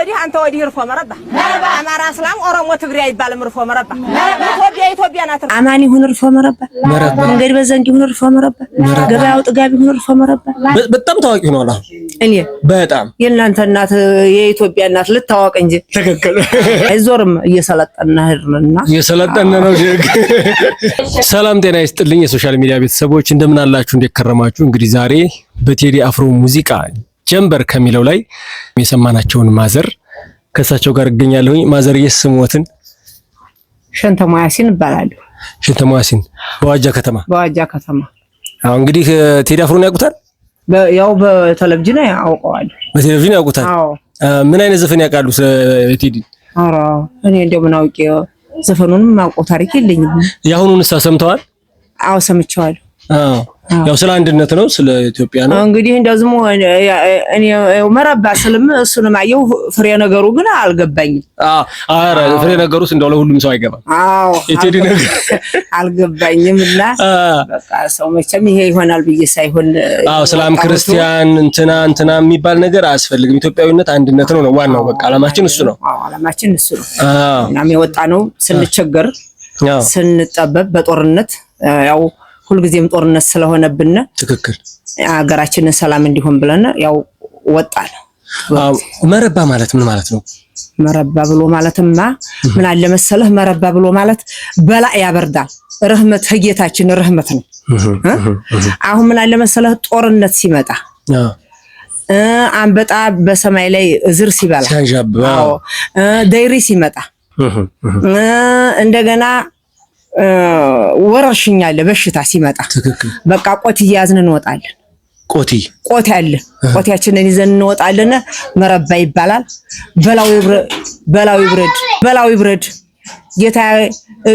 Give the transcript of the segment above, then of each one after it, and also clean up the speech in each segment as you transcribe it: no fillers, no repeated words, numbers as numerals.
ወዲህ አንተ ወዲህ እርፎ መረባ አማራ፣ እስላም፣ ኦሮሞ፣ ትግሬ አይባልም። እርፎ መረባ ኢትዮጵያ ኢትዮጵያ ናት። አማን ይሁን እርፎ መረባ፣ መንገድ በዘንግ ይሁን እርፎ መረባ፣ ገበያው ጥጋብ ይሁን እርፎ መረባ። በጣም ታዋቂ ሆኗል አሁን። እኔ በጣም የእናንተ እናት የኢትዮጵያ እናት ልታወቅ እንጂ። ትክክል። አይዞርም፣ እየሰለጠነ ሄድንና እየሰለጠነ ነው። ሰላም ጤና ይስጥልኝ የ social media ቤተሰቦች፣ እንደምን አላችሁ? እንዴት ከረማችሁ? እንግዲህ ዛሬ በቴዲ አፍሮ ሙዚቃ ጀንበር ከሚለው ላይ የሰማናቸውን mother ከእሳቸው ጋር እገኛለሁኝ። Mother የስምዎትን? ሸንተሞ ያሲን እባላለሁ። ሸንተሞ ያሲን በዋጃ ከተማ። በዋጃ ከተማ። አሁን እንግዲህ ቴዲ አፍሮን ያውቁታል? ያው በቴሌቪዥን አውቀዋለሁ። በቴሌቪዥን ያውቁታል? አዎ። ምን አይነት ዘፈን ያውቃሉ ስለ ቴዲ? ኧረ እኔ እንደው ምን አውቄ፣ ዘፈኑንም አውቀው ታሪክ የለኝም። የአሁኑን እሳ ሰምተዋል? አዎ፣ ሰምቼዋለሁ። አዎ፣ ያው ስለ አንድነት ነው፣ ስለ ኢትዮጵያ ነው። እንግዲህ እንደው ዝም እኔ መረባ ስልም እሱንም አየሁ፣ ፍሬ ነገሩ ግን አልገባኝም። አዎ፣ ኧረ ፍሬ ነገሩስ እንደው ለሁሉም ሰው አይገባም። አዎ፣ የቴዲ ነገር አልገባኝም። እና በቃ ሰው መቼም ይሄ ይሆናል ብዬ ሳይሆን አዎ፣ እስላም ክርስቲያን እንትና እንትና የሚባል ነገር አያስፈልግም። ኢትዮጵያዊነት አንድነት ነው ነው ዋናው። በቃ አላማችን እሱ ነው። አዎ፣ አላማችን እሱ ነው። እናም የወጣ ነው ስንቸገር ስንጠበብ በጦርነት፣ ያው ሁልጊዜም ጦርነት ስለሆነብን ትክክል ሀገራችንን ሰላም እንዲሆን ብለን ያው ወጣን። መረባ ማለት ምን ማለት ነው? መረባ ብሎ ማለትማ ምን አለ መሰለህ፣ መረባ ብሎ ማለት በላእ ያበርዳል። ረህመት ጌታችን ረህመት ነው። አሁን ምን አለ መሰለህ፣ ጦርነት ሲመጣ፣ አንበጣ በሰማይ ላይ እዝር ሲበላ፣ አዎ፣ ደይሪ ሲመጣ፣ እንደገና ወረርሽኝ አለ፣ በሽታ ሲመጣ በቃ ቆት እየያዝን እንወጣለን። ቆቲ ቆት አለ፣ ቆቲያችንን ይዘን እንወጣለን። መረባ ይባላል። በላው ይብረድ፣ በላው ይብረድ፣ ጌታ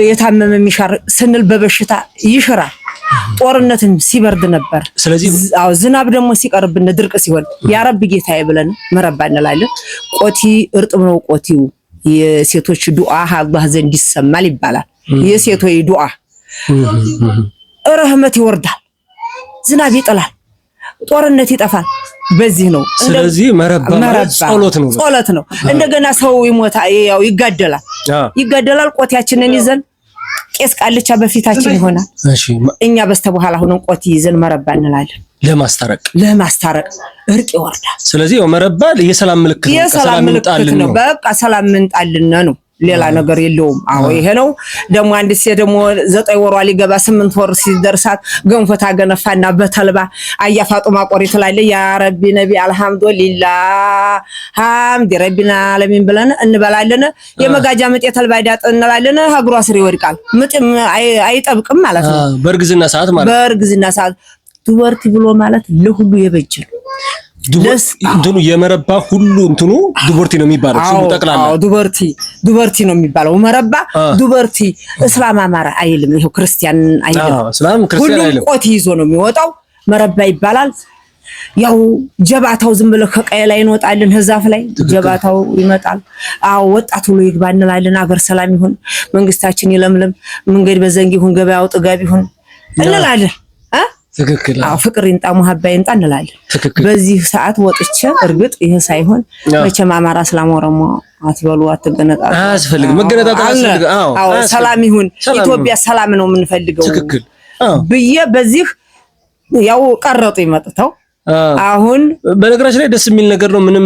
የታመመ የሚሻር ስንል በበሽታ ይሽራል። ጦርነትም ሲበርድ ነበር። ስለዚህ አዎ፣ ዝናብ ደግሞ ሲቀርብን ድርቅ ሲሆን ያ ረብ ጌታዬ ብለን መረባ እንላለን። ቆቲ እርጥብ ነው። ቆቲው የሴቶች ዱዓ አላህ ዘንድ ይሰማል ይባላል። የሴቶች ዱዓ ረህመት ይወርዳል፣ ዝናብ ይጥላል፣ ጦርነት ይጠፋል። በዚህ ነው። ስለዚህ መረባ ማለት ጸሎት ነው፣ ጸሎት ነው። እንደገና ሰው ይሞታል፣ ያው ይጋደላል፣ ይጋደላል። ቆቲያችንን ይዘን ቄስ ቃልቻ በፊታችን ይሆናል። እኛ በስተበኋላ ሆነን ቆቲ ይዘን መረባ እንላለን። ለማስታረቅ ለማስታረቅ እርቅ ይወርዳል። ስለዚህ ያው መረባ የሰላም ምልክት ነው። የሰላም ምልክት ነው። በቃ ሰላም ምንጣልን ነው። ሌላ ነገር የለውም። አዎ፣ ይሄ ነው። ደግሞ አንድ ሴት ደግሞ 9 ወሯ ሊገባ 8 ወር ሲደርሳት ገንፎ ታገነፋና በተልባ አያ ፋጡማ ቆሪ ትላለች። ያ ረቢ ነቢ አልሐምዱሊላህ ሐምድ ረቢና አለሚን ብለን እንበላለን። የመጋጃ ምጥ የተልባ ዳጥ እንላለን። እግሯ ስር ይወድቃል። ምጥም አይጠብቅም ማለት ነው። በእርግዝና ሰዓት ማለት በእርግዝና ሰዓት ዱበርቲ ብሎ ማለት ለሁሉ የበጀ ነው። እንትኑ የመረባ ሁሉ እንትኑ ዱበርቲ ነው የሚባለው ስሙ ጠቅላላ። አዎ፣ ዱበርቲ ዱበርቲ ነው የሚባለው። መረባ ዱበርቲ እስላም አማራ አይልም፣ ይሄው ክርስቲያን አይልም። እስላም ክርስቲያን አይልም። ሁሉም ቆት ይዞ ነው የሚወጣው። መረባ ይባላል። ያው ጀባታው ዝም ብሎ ከቀየ ላይ እንወጣለን፣ ዛፍ ላይ ጀባታው ይመጣል። አዎ፣ ወጣት ሁሉ ይግባ እንላለን። አገር ሰላም ይሁን፣ መንግስታችን ይለምልም፣ መንገድ በዘንግ ይሁን፣ ገበያው ጥጋብ ይሁን እንላለን። ትክክል። አዎ፣ ፍቅር ይምጣ ሙሀባ ይምጣ እንላለን። በዚህ ሰዓት ወጥቼ እርግጥ ይሄ ሳይሆን መቼም አማራ እስላም ኦሮሞ አትበሉ፣ አትገነጣጠሉ፣ አያስፈልግም፣ መገነጣጠል አያስፈልግም። አዎ፣ ሰላም ይሁን፣ ኢትዮጵያ ሰላም ነው የምንፈልገው። ትክክል ብዬ በዚህ ያው ቀረጡ ይመጥተው አሁን በነገራችን ላይ ደስ የሚል ነገር ነው። ምንም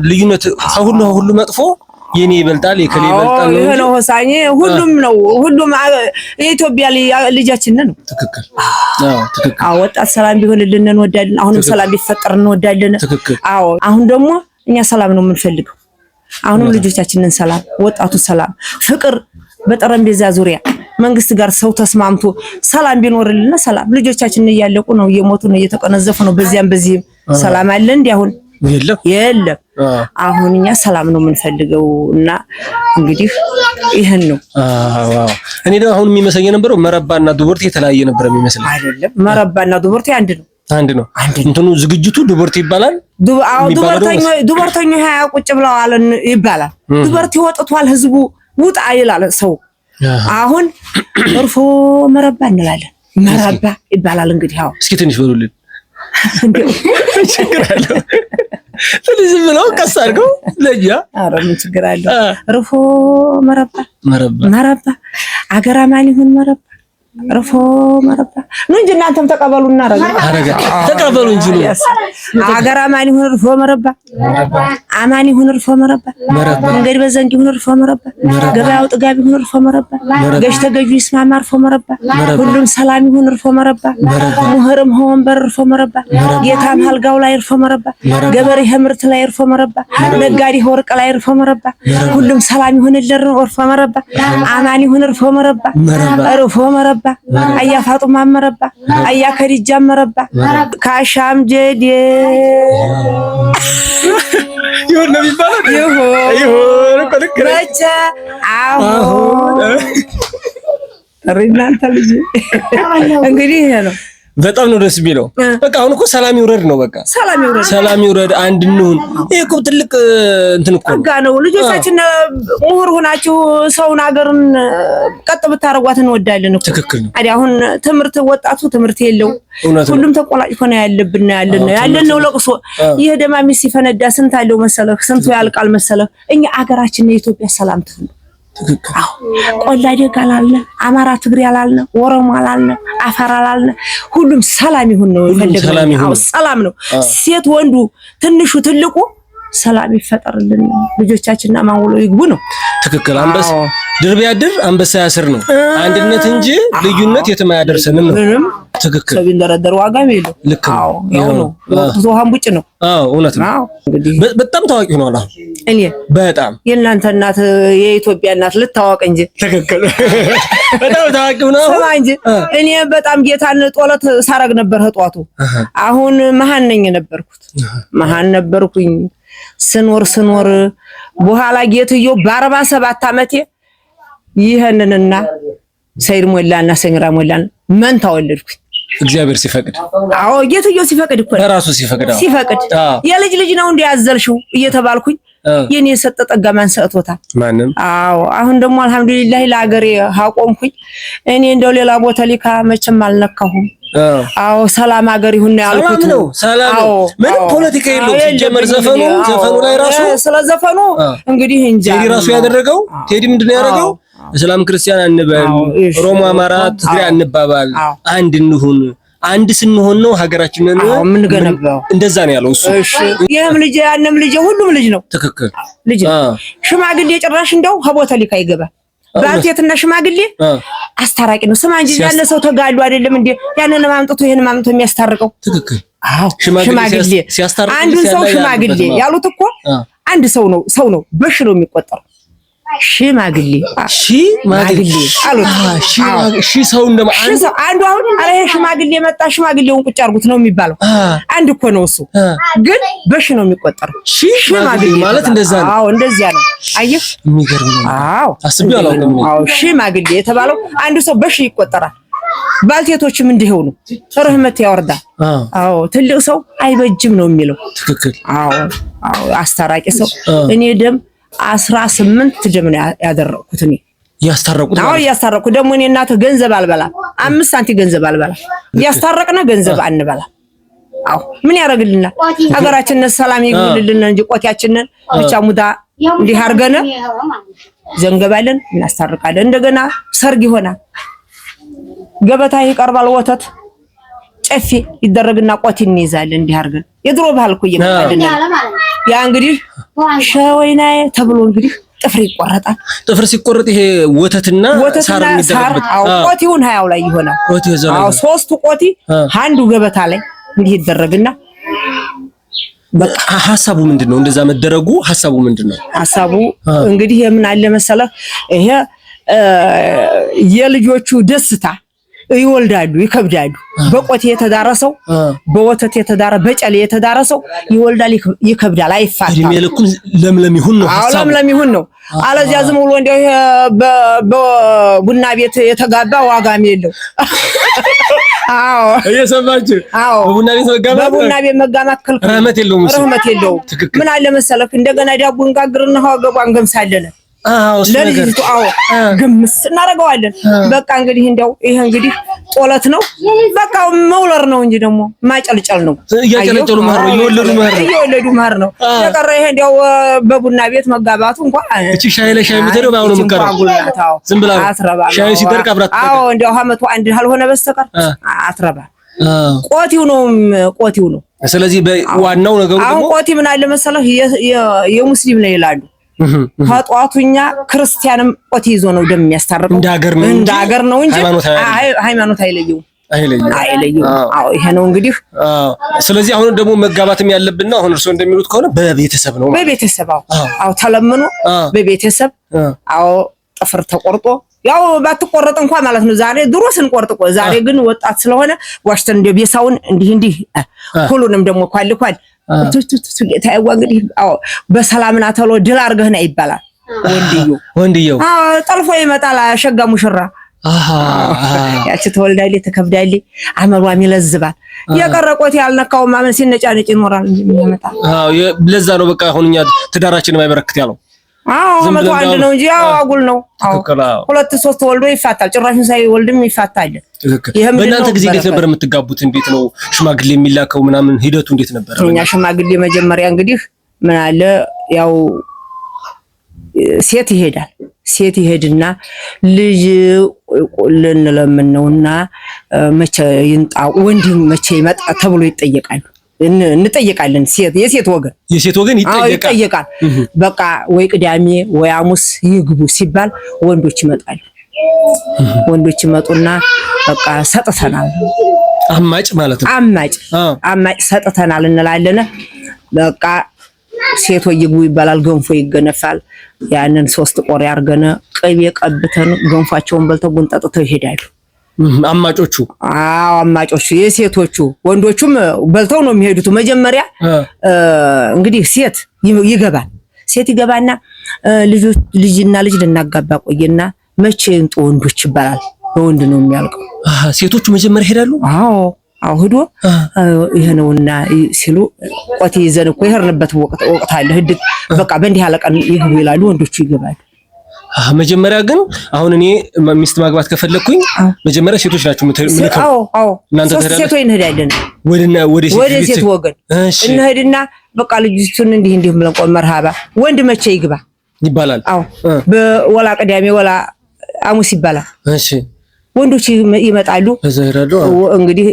ልዩነት ከሁሉ ሁሉ መጥፎ የኔ ይበልጣል የከሌ ይበልጣል ነው። ይሄ ነው ሆሳኔ፣ ሁሉም ነው፣ ሁሉም የኢትዮጵያ ልጃችን ነው። ትክክል። አዎ፣ ትክክል። አዎ፣ ወጣት ሰላም ቢሆንልን እንወዳለን። አሁንም ሰላም ቢፈጠር እንወዳለን። አዎ፣ አሁን ደግሞ እኛ ሰላም ነው የምንፈልገው። አሁንም ልጆቻችንን ሰላም፣ ወጣቱ ሰላም፣ ፍቅር በጠረጴዛ ዙሪያ መንግስት ጋር ሰው ተስማምቶ ሰላም ቢኖርልን ሰላም። ልጆቻችንን እያለቁ ነው፣ እየሞቱ ነው፣ እየተቀነዘፉ ነው። በዚያም በዚህም ሰላም አለ እንዴ አሁን? የለም፣ የለም። አሁን እኛ ሰላም ነው የምንፈልገው እና እንግዲህ ይህን ነው። አዎ፣ እኔ ደግሞ አሁን የሚመስለኝ የነበረው መረባና ዱበርቲ የተለያየ ነበር የሚመስለኝ። አይደለም፣ መረባና ዱበርቲ አንድ ነው። አንድ ነው። እንትኑ ዝግጅቱ ዱበርቲ ይባላል። አዎ፣ ዱበርተኞ ሀያ ቁጭ ብለዋል ይባላል። ዱበርቲ ወጥቷል፣ ህዝቡ ውጣ ይላል ሰው። አሁን እርፎ መረባ እንላለን። መረባ ይባላል እንግዲህ። አዎ፣ እስኪ ትንሽ በሉልን። ችግር አለው። ዝም ብለው ቀስ አድርገው ለእኛ። ኧረ ምን ችግር አለው? ርፎ መረባ መረባ መረባ አገር አማን ይሁን መረባ ርፎ መረባ ነው እንጂ እናንተም ተቀበሉና አረጋ ተቀበሉ እንጂ ነው። አገር አማን ይሁን ርፎ መረባ አማን ይሁን ርፎ መረባ መንገድ በዘንግ ይሁን ርፎ መረባ ገበያው ጥጋብ ይሁን ርፎ መረባ ገዥ ተገዡ ይስማማ ርፎ መረባ ሁሉም ሰላም ይሁን ርፎ መረባ ምሁርም ወንበር ርፎ መረባ ጌታም አልጋው ላይ ርፎ መረባ ገበሬ ምርት ላይ ርፎ መረባ ነጋዴ ወርቅ ላይ ርፎ መረባ ሁሉም ሰላም ይሁን ርፎ መረባ አማን ይሁን ርፎ መረባ ርፎ መረባ አያ ፋጡማ መረባ አያ ከዲጃ መረባ ካሻም ጀዴ ይሁን ነው የሚባለው። ይሁን እኮ ልክ ነህ። መቼ አሁን እናንተ ልጅ እንግዲህ ይሄ ነው። በጣም ነው ደስ የሚለው። በቃ አሁን እኮ ሰላም ይውረድ ነው። በቃ ሰላም ይውረድ፣ ሰላም ይውረድ፣ አንድ እንሁን። ይሄ እኮ ትልቅ እንትን እኮ ነው፣ ነው። ልጆቻችን ምሁር ሆናችሁ ሰውን ሀገርን ቀጥ ብታረጓት እንወዳለን እኮ። ትክክል ነው። አዲ አሁን ትምህርት ወጣቱ ትምህርት የለው ሁሉም ተቆላጭፎ ነው ያለብን ያለን ነው ያለን ነው ለቅሶ። ይሄ ደማሚ ሲፈነዳ ስንት አለው መሰለህ? ስንቱ ያልቃል መሰለህ? እኛ አገራችን የኢትዮጵያ ሰላም ትሁን። ቆላ ደጋ አላልነ፣ አማራ ትግሬ አላልነ፣ ኦሮሞ አላልነ፣ አፋር አላልነ። ሁሉም ሰላም ይሁን ነው የፈለግነው። ሰላም ነው። ሴት ወንዱ፣ ትንሹ ትልቁ ሰላም ይፈጠርልን። ልጆቻችንና ማን ውሎ ይግቡ ነው። ትክክል። አንበሳ ድር ቢያድር አንበሳ ያስር ነው። አንድነት እንጂ ልዩነት የትም አያደርሰንም ነው። ምንም ትክክል። ሰው ቢንደረደር ዋጋም የለው። ልክ ነው። ያው ነው። ወቅቱ ቡጭ ነው። አዎ እውነት ነው። እንግዲህ በጣም ታዋቂ ሆኗል አሁን። እኔ በጣም የእናንተ እናት የኢትዮጵያ እናት ልታወቅ እንጂ። ትክክል። በጣም ታዋቂ ሆኗል። ስማ እንጂ እኔ በጣም ጌታን ጦለት ሳረግ ነበር ህጧቱ። አሁን መሀን ነኝ የነበርኩት፣ መሀን ነበርኩኝ። ስኖር ስኖር በኋላ ጌትዮ በ47 ዓመቴ ይህንንና ሰይድ ሞላና ሰሚራ ሞላን መንታ ወለድኩኝ። እግዚአብሔር ሲፈቅድ። አዎ ጌትዮ ሲፈቅድ እኮ ራሱ ሲፈቅድ፣ ሲፈቅድ የልጅ ልጅ ነው እንዲህ ያዘልሽው እየተባልኩኝ የኔ የሰጠ ጠጋ ማን ሰጥቶታል? ማንም። አዎ አሁን ደግሞ አልሐምዱሊላህ ለሀገሬ አቆምኩኝ። እኔ እንደው ሌላ ቦታ ሊካ መቼም አልነካሁም። አዎ ሰላም ሀገር ይሁን ነው ያልኩት። ሰላም ነው፣ ሰላም ነው። ምንም ፖለቲካ የለውም ሲጀመር። ዘፈኑ ዘፈኑ ላይ ራሱ ስለ ዘፈኑ እንግዲህ እንጃ። ቴዲ ራሱ ያደረገው ቴዲ ምንድን ነው ያደረገው? እስላም ክርስቲያን አንበል፣ ኦሮሞ፣ አማራ፣ ትግሬ አንባባል፣ አንድ እንሁን። አንድ ስንሆን ነው ሀገራችንን የምንገነባው። እንደዛ ነው ያለው እሱ። እሺ ይህም ልጅ ያንም ልጅ ሁሉም ልጅ ነው። ትክክል ልጅ ነው። ሽማግሌ ጭራሽ እንደው ከቦታ ሊካ ይገባል። ባልቴትና ሽማግሌ አስታራቂ ነው። ስማ እንጂ ያለ ሰው ተጋሉ አይደለም እንዴ? ያንን ማምጥቶ ይሄን ማምጥቶ የሚያስታርቀው። ትክክል። አዎ ሽማግሌ አንዱን ሰው ሽማግሌ ያሉት እኮ አንድ ሰው ነው፣ ሰው ነው በሽ ነው የሚቆጠረው። ሽማግሌ ሽማግሌ አሉት። ሺ ሰው እንደማ አንዱ አሁን ኧረ ይሄ ሽማግሌ መጣ፣ ሽማግሌውን ቁጭ አድርጉት ነው የሚባለው። አንድ እኮ ነው እሱ፣ ግን በሺ ነው የሚቆጠረው። ሽማግሌ ማለት እንደዛ ነው። አዎ እንደዚያ ነው። አየህ፣ የሚገርም ነው። አዎ አስቤው አላውቅም። አዎ ሽማግሌ የተባለው አንዱ ሰው በሺ ይቆጠራል። ባልቴቶችም እንዲሁ ነው። ረህመት ያወርዳል። አዎ ትልቅ ሰው አይበጅም ነው የሚለው። ትክክል። አዎ አዎ አስታራቂ ሰው እኔ ደም 18 ደም ነው ያደረኩት እኔ ያስታረቁት። አዎ እያስታረቁ ደግሞ እኔ እናትህ ገንዘብ አልበላም፣ 5 ሳንቲ ገንዘብ አልበላም። እያስታረቅነ ገንዘብ አንበላም። አዎ ምን ያደርግልናል? ሀገራችንን ሰላም ይግብልልን እንጂ ቆቴያችንን ብቻ ሙዳ እንዲህ አድርገን ዘንገባለን፣ እናስታርቃለን። እንደገና ሰርግ ይሆናል፣ ገበታ ይቀርባል፣ ወተት ጨፌ ይደረግና ቆቲ እንይዛለን። እንዲህ አድርገን የድሮ ባህል እኮ እየመጣልን ያ እንግዲህ ሸወይናዬ ተብሎ እንግዲህ ጥፍር ይቆረጣል። ጥፍር ሲቆረጥ ይሄ ወተትና ሳር የሚደረግበት አዎ፣ ቆቲውን ሀያው ላይ ይሆናል። አዎ፣ ሶስቱ ቆቲ አንዱ ገበታ ላይ እንዲህ ይደረግና በቃ ሀሳቡ ምንድን ነው? እንደዛ መደረጉ ሀሳቡ ምንድን ነው? ሀሳቡ እንግዲህ የምን አለ መሰለህ፣ ይሄ የልጆቹ ደስታ ይወልዳሉ፣ ይከብዳሉ። በቆቴ የተዳረሰው በወተት የተዳረ በጨሌ የተዳረሰው ይወልዳል፣ ይከብዳል፣ አይፋታም። እድሜ ልኩን ለምለም ይሁን ነው ሀሳቡ። ለምለም ይሁን ነው። አለዚያ ዝም ብሎ እንደው በቡና ቤት የተጋባ ዋጋም የለው። አዎ እየሰማችሁ። አዎ በቡና ቤት መጋባት በቡና ቤት መጋባት ክልክል፣ ረህመት የለውም። ረህመት የለውም። ምን አለ መሰለህ እንደገና ዳቦ እንጋግርና ወገቧን እንገምሳለን። ለልጅቱ አዎ ግምስ እናደርገዋለን። በቃ እንግዲህ እንደው ይሄ እንግዲህ ጦለት ነው፣ በቃ መውለር ነው እንጂ ደግሞ ማጨልጨል ነው። እያጨለጨሉ መኸር ነው፣ እየወለዱ መኸር ነው፣ እየወለዱ መኸር ነው። የቀረ ይሄ እንደው በቡና ቤት መጋባቱ እንኳን እቺ ሻይ ለሻይ የምትሄደው ባሁኑ የምትቀረው ዝም ብላ ሻዩ ሲደርቅ አብራት አዎ እንደው አመቱ አንድ አልሆነ በስተቀር አትረባ። ቆቲው ነው ቆቲው ነው። ስለዚህ ዋናው ነገሩ አሁን ቆቲ ምን አለ መሰለህ የሙስሊም ነው ይላሉ። ከጧቱኛ ክርስቲያንም ቆቲ ይዞ ነው ደም የሚያስታርቀው። እንደ ሀገር ነው እንደ ሀገር ነው እንጂ ሃይማኖት አይለየውም አይለየውም። አዎ ይሄ ነው እንግዲህ። ስለዚህ አሁን ደግሞ መጋባትም ያለብን አሁን እርስዎ እንደሚሉት ከሆነ በቤተሰብ ነው። በቤተሰብ አዎ፣ አዎ ተለምኖ በቤተሰብ አዎ፣ ጥፍር ተቆርጦ ያው ባትቆረጥ እንኳን ማለት ነው። ዛሬ ድሮ ስንቆርጥ እኮ ዛሬ ግን ወጣት ስለሆነ ዋሽተን እንደ ቤሳውን እንዲህ እንዲህ ሁሉንም ደግሞ ኳል ኳል ቱቱቱ እንግዲህ አዎ በሰላምና ተሎ ድል አድርገህ ና ይባላል። ወንድየው ወንድየው አዎ ጠልፎ ይመጣል። ሸጋ ሙሽራ ያቺ ተወልዳለች፣ ተከብዳለች፣ አመሏም ይለዝባል። የቀረቆት ያልነካው ማመን ሲነጫነጭ ይኖራል እንጂ የሚያመጣ አዎ ለዛ ነው በቃ አሁን እኛ ትዳራችንም አይበረክት ያለው። አዎ መቶ አንድ ነው እንጂ ያው አጉል ነው። አዎ ሁለት ሶስት ወልዶ ይፋታል። ጭራሽን ሳይወልድም ይፋታል። ትክክል። በእናንተ ጊዜ እንዴት ነበር የምትጋቡት? እንዴት ነው ሽማግሌ የሚላከው ምናምን ሂደቱ እንዴት ነበር? እኛ ሽማግሌ መጀመሪያ እንግዲህ ምን አለ ያው ሴት ይሄዳል። ሴት ይሄድና ልጅ ልንለምን ነውና መቼ ይንጣ ወንድ መቼ ይመጣ ተብሎ ይጠየቃሉ። እንጠየቃለን። ሴት የሴት ወገን የሴት ወገን ይጠየቃል። በቃ ወይ ቅዳሜ ወይ ሐሙስ ይግቡ ሲባል ወንዶች ይመጣሉ። ወንዶች ይመጡና በቃ ሰጥተናል፣ አማጭ ማለት ነው። አማጭ አማጭ ሰጥተናል እንላለን። በቃ ሴቶ ይግቡ ይባላል። ገንፎ ይገነፋል። ያንን ሶስት ቆሪ አርገነ ቅቤ ቀብተን ገንፏቸውን በልተው ጉንጠጥተው ይሄዳሉ። አማጮቹ አዎ አማጮቹ የሴቶቹ ወንዶቹም በልተው ነው የሚሄዱት። መጀመሪያ እንግዲህ ሴት ይገባል። ሴት ይገባና ልጅና ልጅ ልናጋባ ቆየና መቼ እንጡ ወንዶች ይባላል። በወንድ ነው የሚያልቀው። ሴቶቹ መጀመሪያ ይሄዳሉ። አዎ አዎ ሂዶ ይሄ ነውና ሲሉ ቆቴ ይዘን እኮ የሄድንበት ወቅት አለ። ህድ በቃ በእንዲህ ያለ ቀን ይግቡ ይላሉ። ወንዶቹ ይገባሉ። መጀመሪያ ግን አሁን እኔ ሚስት ማግባት ከፈለኩኝ መጀመሪያ ሴቶች ናቸው የምልከው። አዎ አዎ፣ ሶስት ሴቶች እንሄዳለን። ወደ ሴት ወገን እንሄድና በቃ ልጅቱን እንዲህ እንዲህ ብለን ቆይ መርሃባ ወንድ መቼ ይግባ ይባላል። አዎ ወላ ቅዳሜ ወላ ሐሙስ ይባላል። እሺ ወንዶች ይመጣሉ። እንግዲህ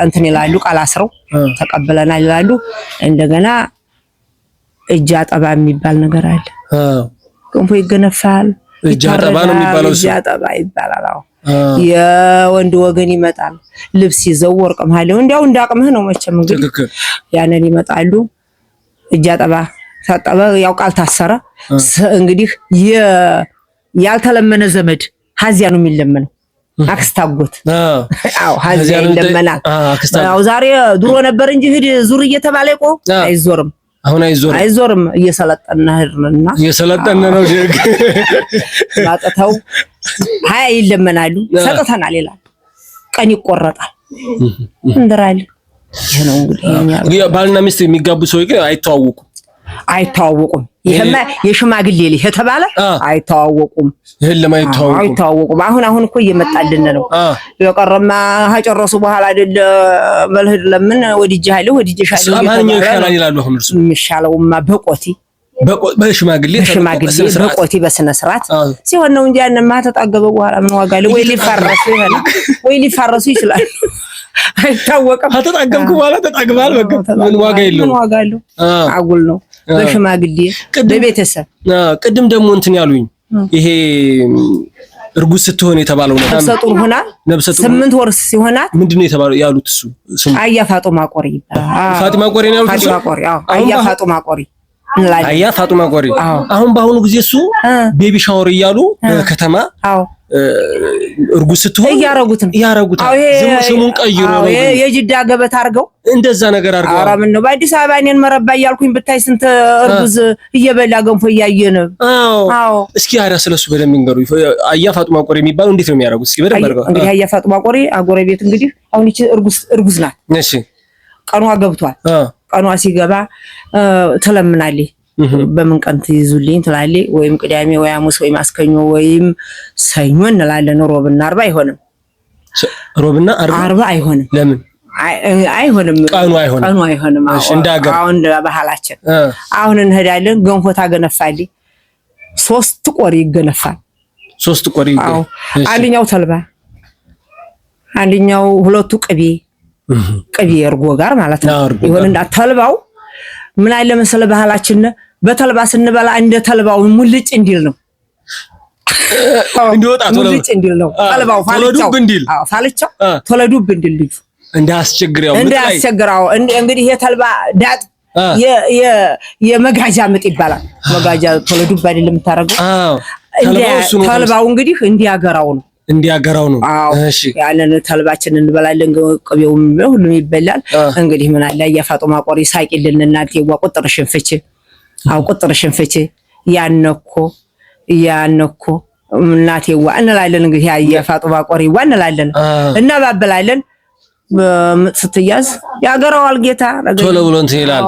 እንትን ይላሉ፣ ቃል አስረው ተቀብለናል ይላሉ። እንደገና እጅ አጠባ የሚባል ነገር አለ። ገንፎ ይገነፋል። እጅ አጠባ ነው የሚባለው። እጅ አጠባ ይባላል። አዎ የወንድ ወገን ይመጣል። ልብስ ይዘው ወርቅ መሀል እንዲያው እንዳቅምህ ነው መቼም እንግዲህ ያንን ይመጣሉ። እጅ አጠባ ታጠበ፣ ያው ቃል ታሰረ። እንግዲህ ያልተለመነ ዘመድ ሀዚያ ነው የሚለመነው። አክስት አጎት፣ አዎ ሀዚያ ይለመናል። አዎ ዛሬ ድሮ ነበር እንጂ ሂድ ዙር እየተባለ እኮ አይዞርም። አሁን አይዞርም አይዞርም። እየሰለጠነ ሄድንና እየሰለጠነ ነው። ደግ ማጠተው ሀያ ይለመናሉ። ሰጥተናል ይላል። ቀን ይቆረጣል። እንድራለን። ይሄ ነው እንግዲህ ባልና ሚስት የሚጋቡ ሰዎች ግን አይተዋወቁም አይተዋወቁም። ይሄማ የሽማግሌ ልጅ የተባለ አይተዋወቁም። ይሄን አይተዋወቁም። አሁን አሁን እኮ እየመጣልን ነው። የቀረማ ከጨረሱ በኋላ አይደለ መልህድ ለምን ወድጄሃለሁ ወድጄሻለሁ ይሻላል ይላሉ። አሁን እርሱ የሚሻለውማ በቆቲ በሽማግሌ በቆቲ በስነ ስርዓት ሲሆን ነው እንጂ ያንማ ተጣገበ በኋላ ምን ዋጋ አለው? ወይ ሊፈረሱ ይሆናል ወይ ሊፈረሱ ይችላል። አይታወቅም። ከተጣገብኩ በኋላ ተጣግባል። በቃ ምን ዋጋ የለውም። ምን ዋጋ አለው? አጉል ነው። በሽማግሌ በቤተሰብ ቅድም ደግሞ እንትን ያሉኝ ይሄ እርጉዝ ስትሆን የተባለው ነገር ነፍሰ ጡር ሆና 8 ወር ሲሆናት ምንድነው የተባለው ያሉት? እሱ አያ ፋጡማ ቆሪ ይባላል። ፋጢማ ቆሪ ነው ያሉት። ፋጢማ ቆሪ። አዎ አያ ፋጡማ ቆሪ አያ ፋጡማ ቆሪ። አሁን በአሁኑ ጊዜ እሱ baby shower እያሉ በከተማ እርጉዝ ስትሆን እያረጉት ነው እያረጉት ስሙን ቀይሮ ነው የጅዳ ገበታ አድርገው እንደዛ ነገር አድርገው። ኧረ ምን ነው በአዲስ አበባ እኔን መረባ እያልኩኝ ብታይ ስንት እርጉዝ እየበላ ገንፎ እያየን። አዎ እስኪ ኧረ ስለሱ በደንብ ይንገሩ። አያ ፋጡማ ቆሪ የሚባለው እንዴት ነው የሚያደርጉት? እስኪ በደንብ አድርገው። እንግዲህ አያ ፋጡማ ቆሪ አጎረቤት እንግዲህ አሁን ይቺ እርጉዝ እርጉዝ ናት። እሺ ቀኗ ገብቷል። ቀኗ ሲገባ ትለምናለች። በምን ቀን ትይዙልኝ ትላለች። ወይም ቅዳሜ ወይ ሐሙስ ወይ ማስከኞ ወይም ሰኞ እንላለን። ሮብና አርባ አይሆንም። ሮብና አርባ አይሆንም። ለምን አይሆንም? ቀኑ አይሆንም። ቀኑ አይሆንም። እንደ ሀገር አሁን ባህላችን አሁን እንሄዳለን። ገንፎ ታገነፋለች። 3 ቆሪ ይገነፋል። 3 ቆሪ። አዎ፣ አንደኛው ተልባ፣ አንደኛው ሁለቱ ቅቤ፣ ቅቤ እርጎ ጋር ማለት ነው። ይሁንና ተልባው ምን አለ መሰለ ባህላችን በተልባ ስንበላ እንደ ተልባው ሙልጭ እንዲል ነው። እንዲወጣ ሙልጭ እንዲል ነው። ተልባው ፋልቻው፣ አዎ ፋልቻው ቶሎ ዱብ እንዲል ልጁ እንዳያስቸግር፣ ያው እንዳያስቸግር። አዎ እንግዲህ የተልባ ዳጥ የመጋጃ ምጥ ይባላል። መጋጃ ቶሎ ዱብ አይደለም የምታደርገው። ተልባው እንግዲህ እንዲያገራው ነው እንዲያገራው ነው። እሺ ያንን ተልባችን እንበላለን፣ ቅቤውም ሁሉም ይበላል። እንግዲህ ምን አለ የፋጡማ ቆሪ ሳቂልን እናቴ ዋ ቁጥርሽን ፍቺ፣ አዎ ቁጥርሽን ፍቺ፣ ያነኮ ያነኮ እናቴ ዋ እንላለን። እንግዲህ የፋጡማ ቆሪ ዋ እንላለን፣ እናባብላለን። ምጥ ስትያዝ ያገራዋል ጌታ ቶሎ ብሎ እንትን ይላል።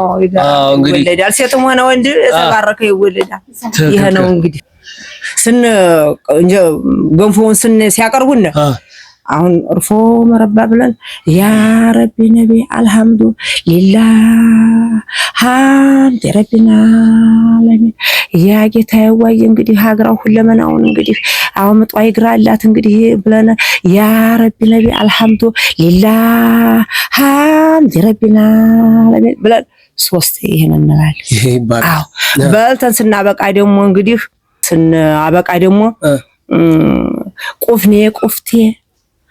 አዎ እንግዲህ ይወለዳል። ሴትም ሆነ ወንድ የተባረከ ይወለዳል። ይሄ ነው እንግዲህ ስን ገንፎውን ስን ሲያቀርቡን አሁን እርፎ መረባ ብለን ያ ረቢ ነቢ አልሐምዱ ሊላህ ሐምድ ረቢና ዓለሚን ያ ጌታ የዋየ እንግዲህ ሀገራው ሁለመናውን እንግዲህ አሁን ምጧ ይግራላት እንግዲህ ብለን ያ ረቢ ነቢ አልሐምዱ ሊላህ ሐምድ ረቢና ዓለሚን ብለን 3 ይሄን እንላለን። አዎ በልተን ስናበቃ ደግሞ እንግዲህ ስናበቃ ደግሞ ቁፍኔ ቁፍቴ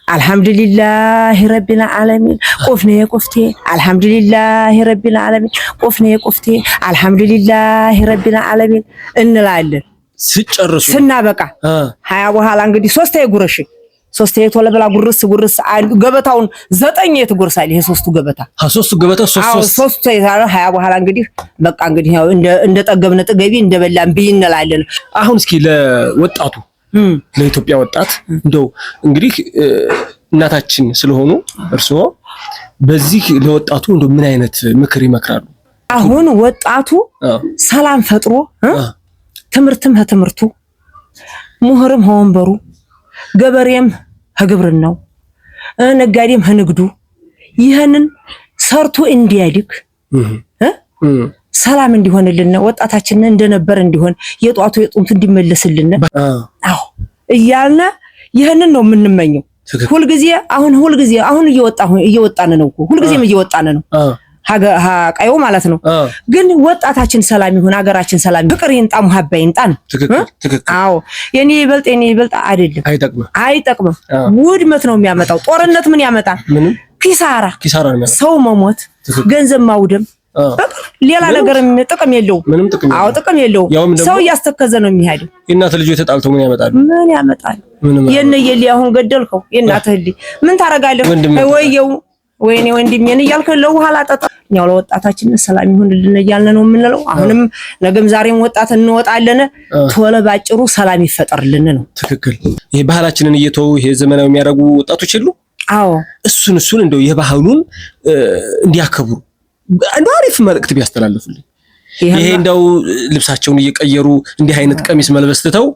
አልሐምዱሊላህ ረቢል ዓለሚን ቁፍኔ ቁፍቴ አልሐምዱሊላህ ረቢል ዓለሚን ቁፍኔ ቁፍቴ አልሐምዱሊላህ ረቢል ዓለሚን እንላለን። ስጨርሱ ስናበቃ ሀያ በኋላ እንግዲህ 3 ጉረሽ 3 ቶሎ ብላ ጉርስ ጉርስ ገበታውን 9 የትጎርሳል። ይሄ 3ቱ ገበታ 3ቱ ገበታ 3 3 ሀያ በኋላ እንግዲህ በቃ እንግዲህ ያው እንደ ጠገብን ጥገቢ እንደበላን ብይ እንላለን። አሁን እስኪ ለወጣቱ ለኢትዮጵያ ወጣት እንደው እንግዲህ እናታችን ስለሆኑ እርስዎ በዚህ ለወጣቱ እንደው ምን አይነት ምክር ይመክራሉ? አሁን ወጣቱ ሰላም ፈጥሮ ትምህርትም ከትምህርቱ ምሁርም ከወንበሩ ገበሬም ከግብርናው ነጋዴም ከንግዱ ይህንን ሰርቶ እንዲያድግ ሰላም እንዲሆንልን ወጣታችን እንደነበር እንዲሆን የጧቱ የጡንቱ እንዲመለስልን አዎ እያልን ይህንን ነው የምንመኘው። ሁልጊዜ አሁን ሁልጊዜ አሁን እየወጣን ነው እኮ ሁልጊዜም እየወጣን ነው ቀዩ ማለት ነው። ግን ወጣታችን ሰላም ይሁን፣ ሀገራችን ሰላም፣ ፍቅር ይንጣ፣ ሙሀባ ይንጣ ነው። አዎ የኔ ይበልጥ የኔ ይበልጥ አይደለም፣ አይጠቅምም። ውድመት ነው የሚያመጣው። ጦርነት ምን ያመጣል? ኪሳራ፣ ሰው መሞት፣ ገንዘብ ማውደም፣ በቃ ሌላ ነገር ጥቅም የለውም። አዎ ጥቅም የለውም። ሰው እያስተከዘ ነው የሚሄደው። የእናትህ ልጆች ተጣልተው ምን ያመጣሉ? ምን ያመጣል? የእነ የሊ አሁን ገደልከው የእናትህ ልጅ ምን ታደርጋለህ? ወየው ወይኔ ወንድሜን እያልክ ለውሃ ላጠጣ። እኛው ለወጣታችን ሰላም ይሁንልን እያልን ነው የምንለው። አሁንም ነገም ዛሬም ወጣት እንወጣለን። ቶሎ ባጭሩ ሰላም ይፈጠርልን ነው። ትክክል። ይሄ ባህላችንን እየተው ይሄ ዘመናዊ የሚያደርጉ ወጣቶች የሉ? አዎ እሱን እንደው የባህሉን እንዲያከብሩ እንደው አሪፍ መልእክት ቢያስተላልፉልኝ። ይሄ እንደው ልብሳቸውን እየቀየሩ እንዲህ አይነት ቀሚስ መልበስ ትተው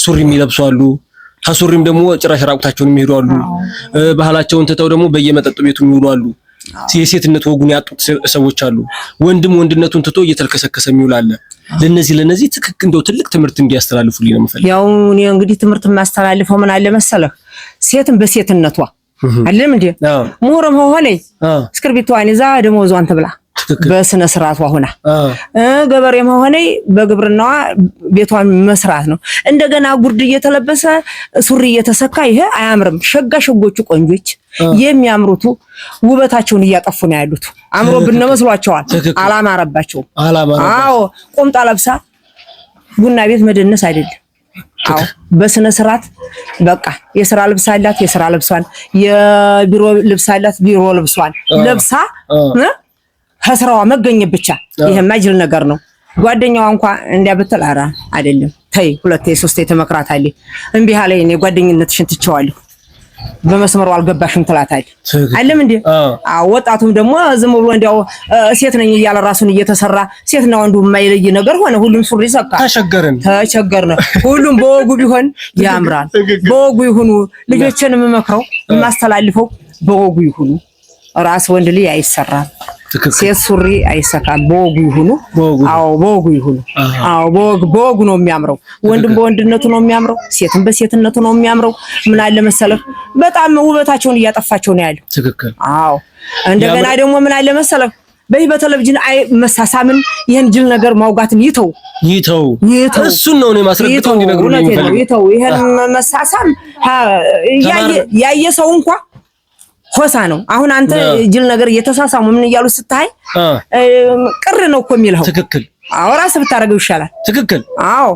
ሱሪ የሚለብሱ አሉ። ከሱሪም ደግሞ ጭራሽ ራቁታቸውን የሚሄዱ አሉ። ባህላቸውን ትተው ደግሞ በየመጠጥ ቤቱ የሚውሉ አሉ። የሴትነት ወጉን ያጡት ሰዎች አሉ። ወንድም ወንድነቱን ትቶ እየተልከሰከሰ የሚውል አለ። ለነዚህ ትክክል እንደው ትልቅ ትምህርት እንዲያስተላልፉልኝ ነው የምፈልገው። ያው እኔ እንግዲህ ትምህርት የማስተላልፈው ምን አለ መሰለህ፣ ሴትም በሴትነቷ አይደለም እንዴ ምሁርም ሆነ እስክርቢቶዋን ይዛ ደመወዟን ትብላ በስነ ስርዓቷ ሆና፣ ገበሬም ሆነ በግብርናዋ ቤቷን መስራት ነው። እንደገና ጉርድ እየተለበሰ ሱሪ እየተሰካ ይሄ አያምርም። ሸጋ ሸጎቹ ቆንጆች የሚያምሩቱ ውበታቸውን እያጠፉ ነው ያሉት። አምሮብን ነው መስሏቸዋል። አላማረባቸውም። አዎ ቁምጣ ለብሳ ቡና ቤት መደነስ አይደለም። አዎ በስነ ስርዓት በቃ የስራ ልብስ አላት፣ የስራ ልብሷን፣ የቢሮ ልብስ አላት፣ ቢሮ ልብሷን ለብሳ ከስራዋ መገኘት ብቻ። ይሄማ ጅል ነገር ነው። ጓደኛዋ እንኳ እንዲያ ብትል ኧረ አይደለም ተይ፣ ሁለቴ ሶስቴ ተመክራታለች። እምቢ አለኝ፣ እኔ ጓደኝነትሽን ትቼዋለሁ። በመስመሩ አልገባሽም ትላታል። አለም እንዴ? አዎ። ወጣቱም ደግሞ ዝም ብሎ እንዲያው ሴት ነኝ እያለ ራሱን እየተሰራ ሴትና ወንዱ የማይለይ ነገር ሆነ። ሁሉም ሱሪ ሰካ። ተቸገርን ተቸገርን። ሁሉም በወጉ ቢሆን ያምራል። በወጉ ይሁኑ። ልጆችን የምመክረው የማስተላልፈው በወጉ ይሁኑ። ራስ ወንድ ልጅ አይሰራም፣ ሴት ሱሪ አይሰካም። በወጉ ይሁኑ። አዎ በወጉ ይሁኑ። አዎ በወጉ ነው የሚያምረው። ወንድም በወንድነቱ ነው የሚያምረው፣ ሴትም በሴትነቱ ነው የሚያምረው። ምን አለ መሰለህ በጣም ውበታቸውን እያጠፋቸው ነው ያለው። ትክክል። አዎ እንደገና ደግሞ ምን አለ መሰለህ በዚህ በቴሌቪዥን አይ መሳሳምን ይህን ጅል ነገር ማውጋትን ይተው ይተው ይተው። እሱን ነው እኔ ማስረግጠው እንዲነግሩኝ የምፈልገው። ይተው። ይሄን መሳሳም ያየ ሰው እንኳ ሆሳ ነው። አሁን አንተ ጅል ነገር እየተሳሳሙ ምን እያሉ ስታይ ቅር ነው እኮ የሚልኸው። ትክክል። አዎ ራስህ ብታደርገው ይሻላል። ትክክል። አዎ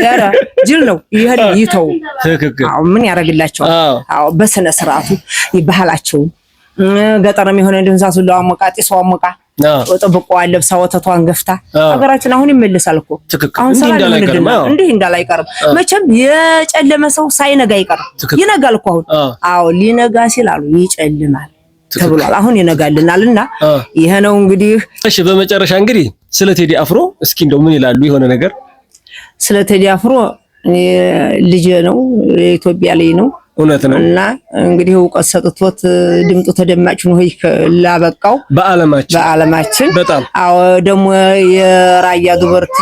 ኧረ ጅል ነው ይሄን ይተው። ትክክል። አዎ ምን ያደርግላቸዋል? አዎ በስነ ስርዓቱ ባህላቸውን ገጠርም የሆነ እንደ ሱላዋ ሞቃ ጢሷ ሞቃ ጥብቆዋን ለብሳ ወተቷን ገፍታ ሀገራችን አሁን ይመለሳል እኮ አሁን ሰላም እንዲህ እንዳለ አይቀርም። መቼም የጨለመ ሰው ሳይነጋ አይቀርም። ይነጋል እኮ አሁን። አዎ ሊነጋ ሲል አሉ ይጨልማል ተብሏል። አሁን ይነጋልናልና ይሄ ነው እንግዲህ። እሺ በመጨረሻ እንግዲህ ስለ ቴዲ አፍሮ እስኪ እንደው ምን ይላሉ የሆነ ነገር? ስለ ቴዲ አፍሮ ልጅ ነው፣ የኢትዮጵያ ልጅ ነው። እውነት ነው። እና እንግዲህ እውቀት ሰጥቶት ድምጡ ተደማጭ ነው ላበቃው በዓለማችን በዓለማችን በጣም አዎ። ደግሞ የራያ ዱበርቲ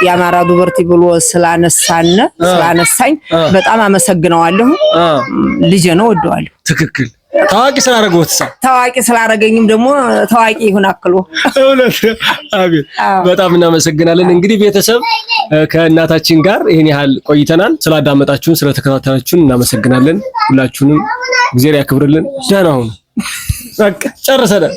የአማራ ዱበርቲ ብሎ ስላነሳኝ በጣም አመሰግነዋለሁ። ልጄ ነው፣ ወደዋለሁ። ትክክል። ታዋቂ ስላደረገው ታዋቂ ስላደረገኝም ደግሞ ታዋቂ ይሁን አክሎ። እውነት አቤት፣ በጣም እናመሰግናለን። እንግዲህ ቤተሰብ ከእናታችን ጋር ይህን ያህል ቆይተናል። ስላዳመጣችሁን፣ ስለተከታተላችሁን እናመሰግናለን። ሁላችሁንም እግዚአብሔር ያክብርልን። ደህና ሁኑ። በቃ ጨርሰናል።